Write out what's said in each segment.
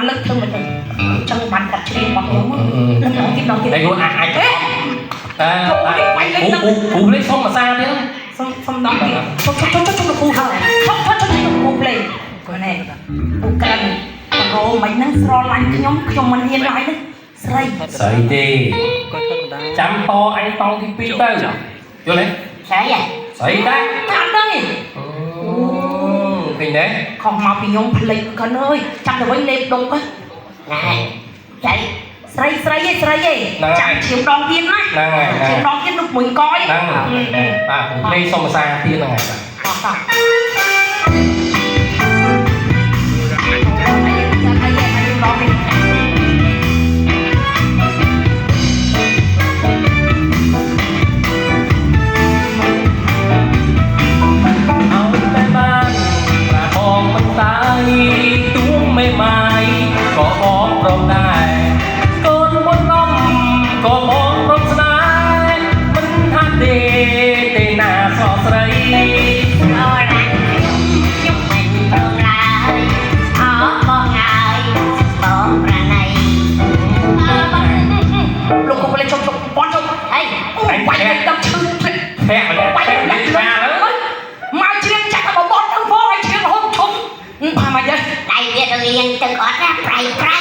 លើកធ្វើមិនទៅចង់បានគាត់ច្រៀងរបស់ខ្ញុំលើកដល់ទៀតដល់ទៀត ហើយគាត់អាចអាចតើពូពូលេខសុំភាសាទៀត សុំសុំដល់ទៀតឈប់ឈប់ឈប់ឈប់លោកគ្រូហើយឈប់ឈប់ឈប់លោកគ្រូភ្លេងគាត់ណែពូក្រិនប្រូមិនហ្នឹងស្រឡាញ់ខ្ញុំខ្ញុំមិនហ៊ានឡាយនេះស្រី ស្រីទេ គាត់ធម្មតា ចាំតអញតង់ទី2ទៅយល់ទេ ស្រីហ៎ ស្រីតា តែអត់ដឹងទេ អូឃើញទេ ខំមកពីខ្ញុំភ្លេចគាត់អើយចាំទៅវិញលេបដុំ ណែស្រី ស្រីស្រីឯងស្រីឯងចាំឈាមដងទៀតណា ហ្នឹងហើយ ឈាមដងទៀតនោះមួយកយ ហ្នឹងបាទពូលេខសុំភាសាទៀតហ្នឹងហើយ តោះតោះ ឲ្យតែបានប្រាបងមិនតាយទួងមេម៉ាយក៏បងព្រមដែរកូនមុននំក៏បងព្រមស្ដាយមិនថាទេទេណាសស្រី ស្រឡាញ់ខ្ញុំខ្ញុំមិនព្រមឡើយអោបងហើយបងប្រណីអើបង លោកកុំលេចជុំជុំប៉នជុំ ហី អូបាញ់ដល់ឈឺ ធាក់ម្នាក់ បាញ់ ធាក់ ដល់ លា លុយមកជ្រៀងចាក់បបត់ហ្នឹងផងឲ្យជ្រៀងរហូតឈុំផាមកយើ ដៃវារៀងទឹកអត់ណាប្រៃប្រៃ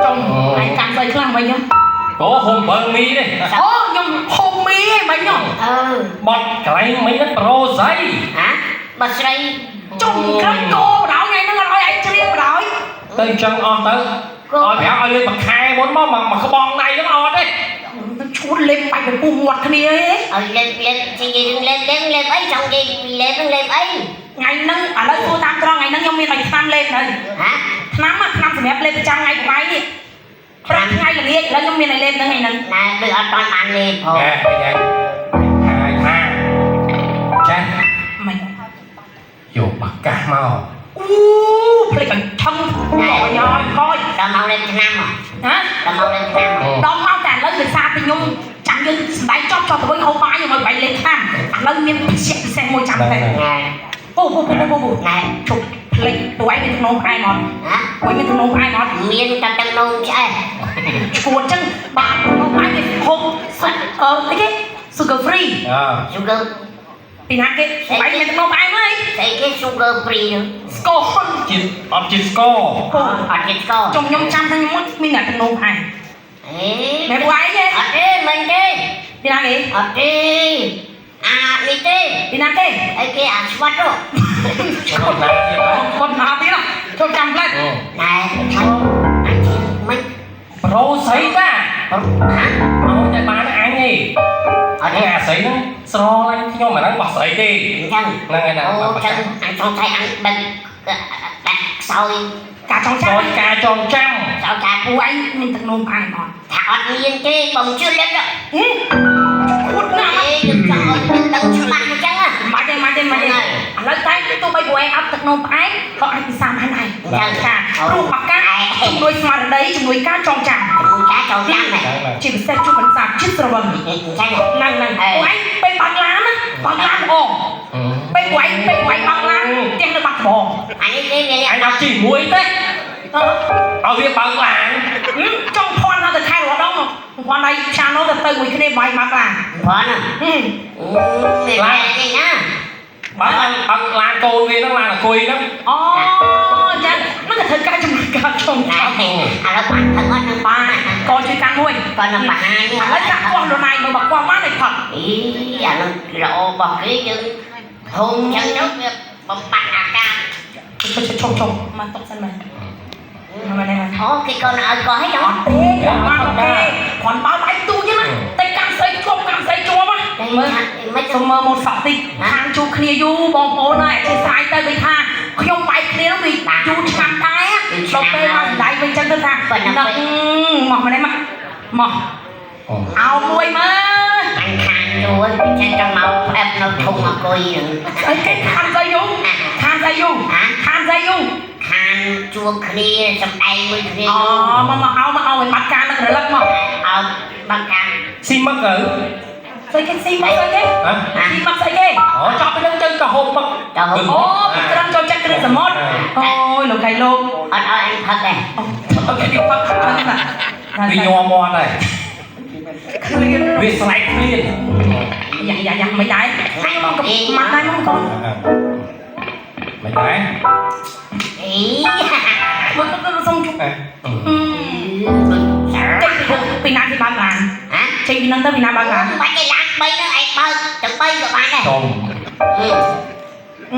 ចុំឯងកាន់ស្អីខ្លះមិញ ក៏ហុំបើមីទេ អូខ្ញុំហូបមីឯងមិញ អឺ បត់កន្លែងមិញហ្នឹងប្រូស្អី ហ៎បើស្រី ចុំក្រឹងកោបដៅថ្ងៃហ្នឹងអត់ឲ្យឯងជ្រៀងបដៅ ទៅអញ្ចឹងអស់ទៅឲ្យប្រាប់ឲ្យលេបមួយខែមុនមកមកក្បងដៃហ្នឹងអត់ទេ នឹងឈួតលេបបាច់ពពុះមាត់គ្នាឯង ឲ្យលេបលេបនិយាយរឿងលេបលេបលេបអីចង់និយាយលេបលេបអី ថ្ងៃហ្នឹងឥឡូវសួរតាមត្រង់ថ្ងៃហ្នឹងខ្ញុំមានឲ្យថ្នាំលេបនៅ ហ៎ ថ្នាំថ្នាំសម្រាប់លេបប្រចាំថ្ងៃប្រហែលនេះប្រាំថ្ងៃល្ងាចឥឡូវខ្ញុំមានឲ្យលេបហ្នឹងថ្ងៃហ្នឹង ណែដូចអត់បានបានលេបផង ហែឃើញហើយថាចាស់ មិន យកបាកាសមក អូភ្លេចឲ្យឆឹងកយយកយ ដល់មកលេបឆ្នាំ ហ៎ ដល់មកលេបឆ្នាំ ដល់មកតែឥឡូវដោយសារតែខ្ញុំចាំយើងសម្ដែងចប់ចប់ទៅវិញហូបបាយខ្ញុំឲ្យបាយលេបថ្នាំឥឡូវមានពិសេសពិសេសមួយចាំតែ ណែ អូពូពូពូពូ ណែ ជប់ភ្លេចពួកឯងមានក្នុងផ្អែមអត់ ហ៎ ពួកឯងមានក្នុងផ្អែមអត់ មានតែទឹកនោមឆ្អែត ឈួតចឹងបាទក្នុងផ្អែមគេហូបសុទ្ធអឺអីគេ sugar free អើ sugar ពីណាគេបាយមានក្នុងផ្អែមហើយ ស្អីគេ sugar free ហ្នឹង ស្ករហ៊ុន ជាតិអត់ជាតិស្ករ អត់ជាតិស្ករ ចុំខ្ញុំចាំថាខ្ញុំមកមានអ្នកក្នុងផ្អែម អេ មែនពួកឯងទេ អត់ទេមិនទេ ពីណាគេ អត់ទេអានេះទេ ពីណាគេ អីគេអាស្វាត់នោះ គាត់ណាទៀត គាត់មកទៀតចូលចាំផ្លែ ណែឆាន់អញជាមិន ប្រូស្អីតា ហ៎ ឲ្យតែបានអញឯង អត់ទេ អញអាស្រីហ្នឹងស្រឡាញ់ខ្ញុំអាហ្នឹងបោះស្រីទេ អញ្ចឹង ហ្នឹងហើយណា អូចឹងអញចង់ថៃអញដឹងដាក់ខ្សោយ ការចង់ចាំ ចងការចងចាំ ខ្សោយការ ពួកឯងមានទឹកនោមផ្អែមអត់ ថាអត់មានទេបងជឿលេប ហឹមឈួតណាស់ អេយើងចង់ឲ្យដឹងច្បាស់អញ្ចឹងណា មិនទេមិនទេមិនទេឥឡូវតែទោះបីពួកឯងអត់ទឹកនោមផ្អែមក៏អាចពិសាបានដែរ អញ្ចឹង ចាព្រោះបាកាជំនួយស្មារតីជំនួយការចងចាំ ជំនួយការចងចាំហ៎ ជាពិសេសជួបបន្សាបជាតិស្រវឹង អញ្ចឹង ហ្នឹងហ្នឹងពួកឯងពេលបើកឡានណាបើកឡានល្អពេលពួកឯងពេលពួកឯងបើកឡានផ្ទះនៅបាត់ដំបង អានេះគេមាន អញអត់ជិះមួយទេឲ្យវាបើកឡាន ចង់ភ័ន្តទៅខែរដងភ័ន្តឲ្យឆាណូទៅទៅមួយគ្នាបាយមកឡាន ព្រោះណា ហឹម មានតែនេះណា បើអត់ឡានកូនវាហ្នឹងឡានអាគុយហ្នឹង អូចឹងហ្នឹងក៏ត្រូវការជំនួយការចង ណែ ចាំ ឥឡូវបានផឹកអត់នឹង បាទក៏ជួយកាន់មួយ គាត់នឹងបង្ហាញ ឥឡូវចាក់គាស់ខ្លួនឯងមើលបើគាស់បានឲ្យផឹក អីអានឹងល្អរបស់គេយើងហុំចឹងទៅវាបំបត្តិអាការ ឈប់ឈប់ឈប់មកតុកសិនមើលមកនេះមក អូគេគាត់ឲ្យកោះហីចឹង អត់ទេគាត់បានទេគាត់បើដៃទូចណាតែកាន់ស្អីជាប់កាន់ស្អីជាប់ណាមើល មិន សុំមើលម៉ូតសក់តិចខាងជួបគ្នាយូរបងប្អូនហើយអធិស្ឋានទៅដូចថាខ្ញុំបែកគ្នាវាយូរឆ្នាំដែរដល់ពេលមកដៃវិញចឹងទៅថានឹកមកម្នេះមកមកអោមួយមើល អញខានយូរហើយចេះតែមកផ្អែបនៅធុងអង្គុយហ្នឹង អីគេខានស្អីយូរខានស្អីយូរខានស្អីយូរ ខានជួបគ្នាសំដែងមួយគ្នា អូមកមកអោមកអោឲ្យបាត់ការនឹករលឹកមក អោបាត់ការ ស៊ីមឹកទៅ ស្អីគេស៊ីមកស្អីគេ ហ៎ ស៊ីមកស្អីគេ អូចប់ទៅនឹងទៅក៏ហូបមក ទៅហូប អូពីត្រឹមចូលចិត្តគ្រឿងសមុទ្រអូយលោកខៃលោក អត់ឲ្យអញផឹកដែរ អូគេផឹកផឹកណា វាញ័រមាត់ហើយ ឃ្លៀន វាស្រែកឃ្លៀន យ៉ាយ៉ាយ៉ាមិនដែរមកកមកដែរមកកូន មិនដែរ អី មកទៅសុំជុំ អឺ ចេញពីណាពីបើកឡាន ហ៎ ចេញពីនឹងទៅពីណាបើកឡាន បាច់គេឡាន3ហ្នឹងឯងបើកទាំង3ក៏បានដែរ ចុង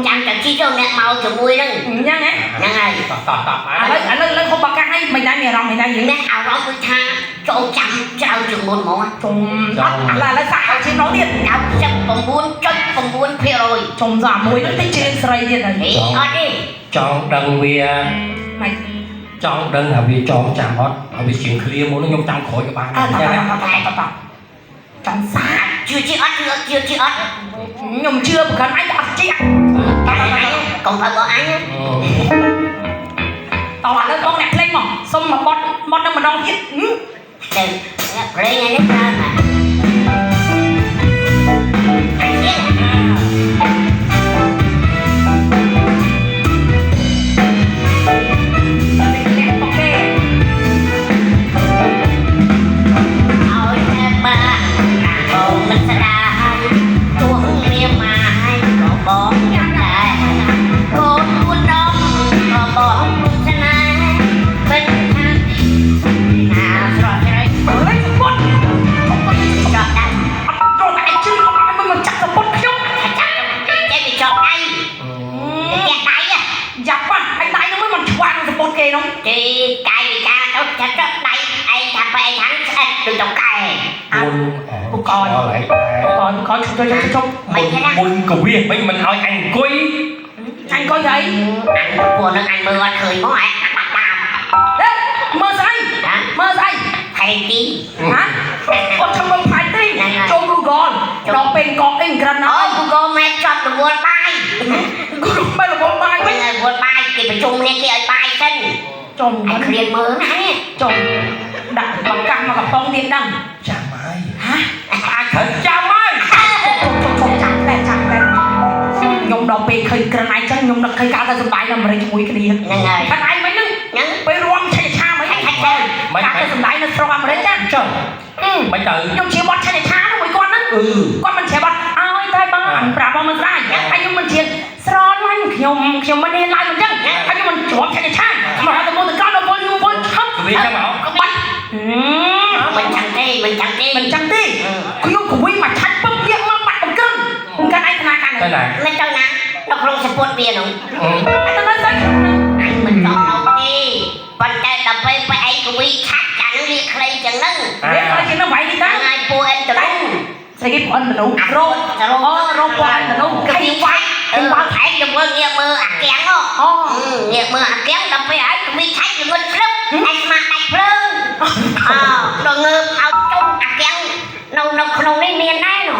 ចាំតែជីចូលអ្នកមកជាមួយហ្នឹង អញ្ចឹងហ៎ ហ្នឹងហើយ តោះតោះតោះ ឥឡូវឥឡូវឥឡូវហូបបាកាឲ្យមិនដែរមានអារម្មណ៍មិនដែរយើង អ្នកអារម្មណ៍គឺថាចូលចាំច្រើនជាងមុនហ្មង ជុំអត់ឥឡូវឥឡូវសាក់ឲ្យឈាមដល់ទៀត 99.9% ជុំសាមួយនឹងតិចជាងស្រីទៀតហើយ អីអត់ទេ ចង់ដឹងវា មិន ចង់ដឹងថាវាចងចាំអត់ហើយវាជាងឃ្លៀមុនខ្ញុំចាំក្រោយក៏បាន អើ ដែរ តតតតតចង់សាក ជឿជាអត់ជឿជឿជាអត់ ខ្ញុំជឿប្រកាន់អញអត់ជា កុំផឹករបស់អញ តោះឥឡូវបងអ្នកភ្លេងមកសុំមកបត់បត់នឹងម្ដងទៀត ទៅអ្នកព្រេងឯនេះច្រើនណាស់អញទៀត អ្នកអូខេ ឲ្យតែបានណាបងមិនស្ដាយទោះមានម៉ាយក៏បងយ៉ាងដែរកូនពួនដងក៏បងពុស្នេហ៍មិនថាណាស្រស់ស្រី លេងពុត ចប់ដៃ អត់ចូលតែជឿអត់ឲ្យមកចាក់សពុតខ្ញុំ ថាចាប់ចេះវាចប់ដៃទៅផ្ទះដៃ យ៉ាប់ប៉ះហើយដៃនោះមិនឆ្វាងសពុតគេនោះ គេកាយវិការទៅចាប់ដៃឯងថាបែកខាងស្អិតដូចតកែ មុនឡើយ កូនកូនជុំជុំជុំ មុនកវៀសមិនមិនឲ្យអញអង្គុយ អញកុយអី អញពួកនឹងអញមើលអត់ឃើញមកឯងបាក់តាម ហេមើលស្អីមើលស្អី ផែនទី ហ៎អត់ចាំមើលផែនទីចូល Google ដល់ពេលកក់អីក្រិនណា អូ Google Map ចប់រវល់បាយ Google បែររវល់បាយវិញ រវល់បាយគេប្រជុំនេះគេឲ្យបាយសិន ចំ អញឃ្លានមើលណានេះ ចំដាក់បកាសមកកំប៉ុងទៀតដឹង ចាំហើយ ហ៎ អាចត្រូវចាំហើយ ជុំចាំតែចាំតែខ្ញុំដល់ពេលឃើញក្រិនឯងចឹងខ្ញុំនឹកឃើញកាលទៅសំបាយនៅអាមេរិកជាមួយគ្នា ហ្នឹងហើយ តែឯងមិនហ្នឹង ហ្នឹង ពេលរួមឆេឆាមិនកាលទៅសំបាយនៅស្រុកអាមេរិកចា ចុះមិនទៅ ខ្ញុំជាបត់ឆេឆានោះមួយគាត់ហ្នឹង អឺ គាត់មិនជ្រាបអត់ឲ្យតែបានប្រាប់មកមិនស្ដាយហើយខ្ញុំមិនជ្រាបស្រឡាញ់ខ្ញុំខ្ញុំមិនហ៊ានឡើយមិនចឹងហើយខ្ញុំមិនជ្រាបឆាច់ឆាមកទៅមកទៅកោដល់វល់ខ្ញុំវល់ឆឹប វាចាំមក បាត់ មិនចឹងទេមិនចឹងទេ មិនចឹងទេខ្ញុំកវីមកឆាច់ពឹបលាកមកបាត់បង្ក្រឹងកាន់ឯងធនាគារ ទៅណា មិនទៅណានៅក្នុងសពុតវានោះ ឯងទៅនៅស្អី អញមិនចង់នៅទេប៉ុន្តែដល់ពេលបែឯងកវីឆាច់អានឹងវាខ្លីចឹងហ្នឹង វាខ្លីជាងនឹងវាយនេះតា ហ្នឹងហើយពួកអិនទៅនោះ ស្អីគេប្អិនមនុស្សរោ រោ អូរោប្អិនមនុស្ស កវី គេវាយ វាយអឺឯងទៅមើលងាកមើលអាកៀងហ៎ អូ ងាកមើលអាកៀងដល់ពេលឯងកវីឆាច់ល្ងិតស្លឹកឯងស្មាដាច់ភ្លើងអោដល់ងើបឲ្យជុំអាកៀងនៅនៅក្នុងនេះមានដែរនោះ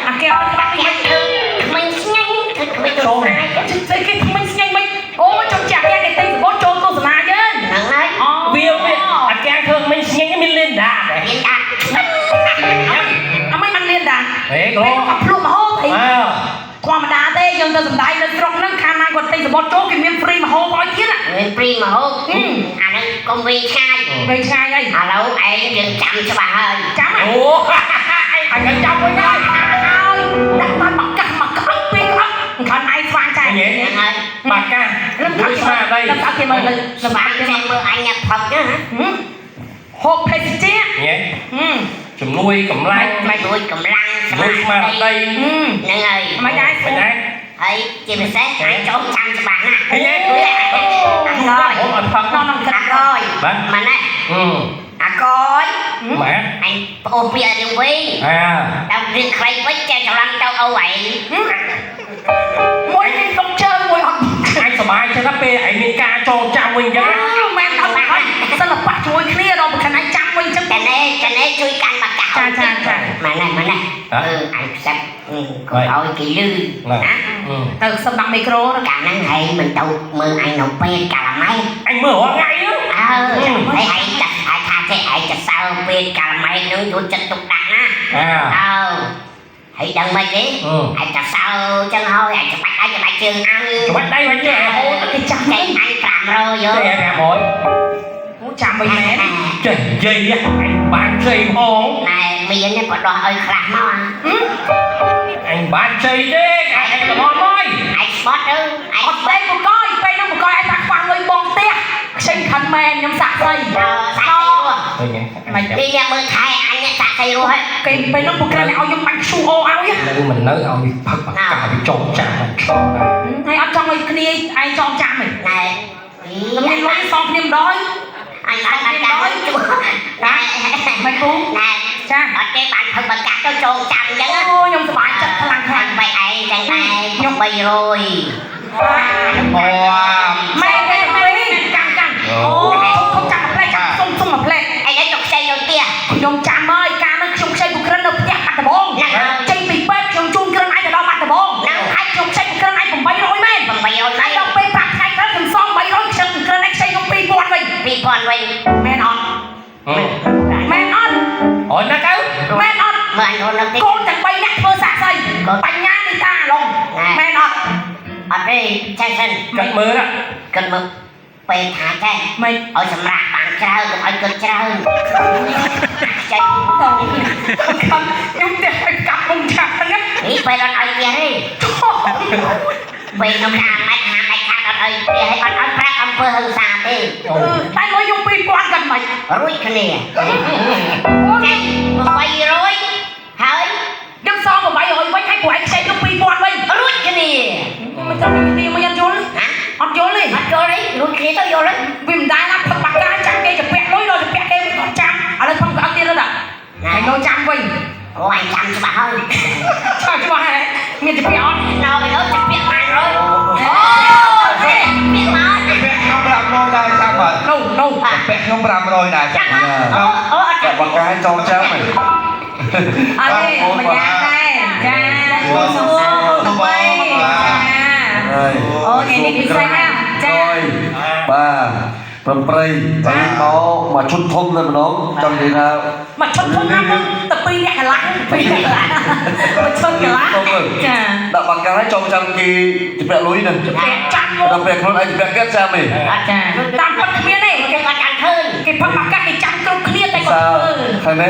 អាគេអត់បាក់ អាកៀងគឺក្មេងស្ញាញ់គឺក្មេងទៅស្នាយ ស្អីគេថ្មិញស្ញាញ់មិនអូចង់ចាក់គេគេទិញសបត់ចូលទស្សនាយើង ហ្នឹងហើយ អូ វាវាអាកាធ្វើមិនស្ញែងមានលៀនដាដែរ មានដាក់ អមិនបានលៀនតា ហេក្លោ ក៏ភ្លុំមហូបអី អើ ធម្មតាទេយើងទៅសំដែងនៅស្រុកហ្នឹងខាងណាគាត់ទិញសបត់ចូលគេមានហ្វ្រីមហូបឲ្យទៀត មានព្រីមហូបអាហ្នឹងកុំវិញឆ្ងាយ វិញឆ្ងាយអី ឥឡូវឯងយើងចាំច្បាស់ហើយ ចាំ អូអញចាំវិញហើយ ហើយដាក់បានបកាសមកក្អឹកពេលក្អឹកខាងឯងស្វាងចែ ញ៉េ ហ្នឹងហើយ បាកា លំ លួចស្មារតី លំគេមើលលំ ស្វាង គេ ចេះមើលអញអ្នកផឹកណា ហូបភេសជ្ជៈ ញ៉េជំនួយកម្លាំង ជួយកម្លាំង ជំនួយស្មារតី ហ្នឹងហើយ មិនដែរ មិនដែរ ហើយជាពិសេសអញចូលចាំច្បាស់ណាស់ ហេ អាកយ អូអត់ផឹក នំនំគិត អាកយម៉ែណែ អឺ អាកយ ម៉ែ អញប្អូនពីឲ្យនឹងវិញ អា ដល់រឿងខ្លីវិញចេះច្រឡំទៅអូឯង មួយមានដុកជើងមួយអត់ អញសប្បាយចិត្តណាស់ពេលឯងមានការចងចាំវិញអញ្ចឹង មែនអត់ហើយសិល្បៈជួយគ្នាដល់ប្រខណឯងចាំវិញចឹង តែណែតែណែជួយកាន់មកកា ចាចាចា ម៉ែណែម៉ែណែអឺអញផ្សិតកុំឲ្យគេលឺណា ទៅសម្រាប់មីក្រូ កាលហ្នឹងឯងមិនទៅមើលអញនៅពេទ្យកាលម៉ែ អញមើលរាល់ថ្ងៃហ្នឹង អើហើយឯងចាស់ឯងថាទេឯងจะសើពេទ្យកាលម៉ែហ្នឹងយកចិត្តទុកដាក់ណា អា អើ ហើយដឹងមិនទេឯងតែសើចឹងហើយឯងច្បាច់ដៃច្បាច់ជើងអញ ច្បាច់ដៃវិញចេះរហូត គេចាំ ចេញអញ500យើ ចេះ500 អូចាំមិនមែន ចេះនិយាយអញបានជ័យផង ណែមានទេបដោះឲ្យខ្លះមក អញបានជ័យទេអញកំអត់មក ឯងស្បត់ទៅឯង អត់ទេបកយពេលនោះបកយឯងថាខ្វះលុយបងផ្ទះខ្ចីខិនមែនខ្ញុំសាក់ស្អី សាក់សីរស់ ឃើញ មិន នេះអ្នកមើលថែអញអ្នកសាក់សីរស់ហើយ គេពេលនោះពួកក្រែឲ្យខ្ញុំបាញ់ QR ឲ្យ នៅមិននៅឲ្យផឹកបកាវាចងចាំមិនឆ្លងដែរ ហើយអត់ចង់ឲ្យគ្នាឯងចងចាំទេ ណែ មានលុយសងគ្នាម្ដង អញបានបានការជួណែ មិនពូ ណែ ចា អត់ទេបានផឹកបកាទៅចងចាំអញ្ចឹង អូខ្ញុំសប្បាយចិត្តខ្លាំងខ្លាំង អញបែកឯងចឹងដែរខ្ញុំ300 អូ ម៉ែទេពេលកាន់កាន់អូខំចាំមួយផ្លែចាំសុំសុំមួយផ្លែ ឯងឯងចុកខ្ចីនៅផ្ទះ ខ្ញុំចាំហើយកាលនោះខ្ញុំខ្ចីពួកក្រិននៅផ្ទះបាត់ដំបងចេញពីពេទ្យខ្ញុំជូនក្រិនឯងទៅដល់បាត់ដំបងហើយខ្ញុំខ្ចីពួកក្រិនឯង800មែន 800 ហើយ ម៉េច ដល់ពេលប្រាក់ថ្ងៃក្រោយខ្ញុំសង300ខ្ញុំក្រិនឯងខ្ចីខ្ញុំ2000វិញ 2000វិញ មែនអត់មែនអត់ អូនណាកៅ មែនអត់ មើលអញរត់នៅទី កូនទាំង3នាក់ធ្វើសាក់សីបញ្ញានេះតាឡងមែនអត់ អត់ទេចេះសិន កាត់មើល គិតមើលពេលថាចេះ មិន ឲ្យសម្រាប់បានច្រើនកុំឲ្យគិតច្រើនចេះ ខ្ញុំខ្ញុំតែឲ្យកាប់មុំឆាប់ហ្នឹង នេះពេលអត់ឲ្យផ្ទះទេពេលនោះហាមមិនហាមមិនខាតអត់ឲ្យផ្ទះឲ្យអត់ឲ្យប្រាក់អំពើហិង្សាទេ អូ តែលុយខ្ញុំ2000กันមិន រួចគ្នាចេះ800ហើយ ខ្ញុំសង800វិញហើយពួកឯងខ្ចីខ្ញុំ2000វិញ រួចគ្នា មិនចាំគ្នាមកអត់យល់ ហ៎ អត់យល់ទេ អត់យល់ទេរួចគ្នាទៅយល់ទេ វាមិនដែលណាផឹកបាកាចាំគេจะពាក់លុយដល់จะពាក់គេមិនអត់ចាំឥឡូវខ្ញុំក៏អត់ទៀតទេតាហើយនៅចាំវិញ អូអញចាំច្បាស់ហើយ ឆ្លាស់ច្បាស់ហើយមានจะពាក់អត់ នៅឯនោះจะពាក់បានរយ អូទេ ពាក់មក ពាក់ខ្ញុំ500ដែរចាំបាទ នោះនោះ ពាក់ខ្ញុំ500ដែរចាំ ចាំអូអូអត់ចាំ បកាយចងចាំហ៎ អត់ទេម្យ៉ាងដែរចាសួរសួរបីចា ហើយ អូថ្ងៃនេះពិសេសណាស់ចា បាទប្រំប្រៃតែមកមកឈុតធំតែម្ដងចង់និយាយថា មកឈុតធំណាស់បងតែ2នាក់កន្លះ2នាក់កន្លះមកឈុតកន្លះចា ដាក់បកាយចងចាំគេជំពាក់លុយហ្នឹង ពាក់ចាំមក ដល់ពេលខ្លួនឯងជំពាក់គេចាំឯង អត់ ចាតាមពិតគ្មានទេ គេអត់ចាំឃើញ គេផឹកបាកាគេចាំគ្រប់គ្នាតែគាត់ សា ធ្វើ ខាងនេះ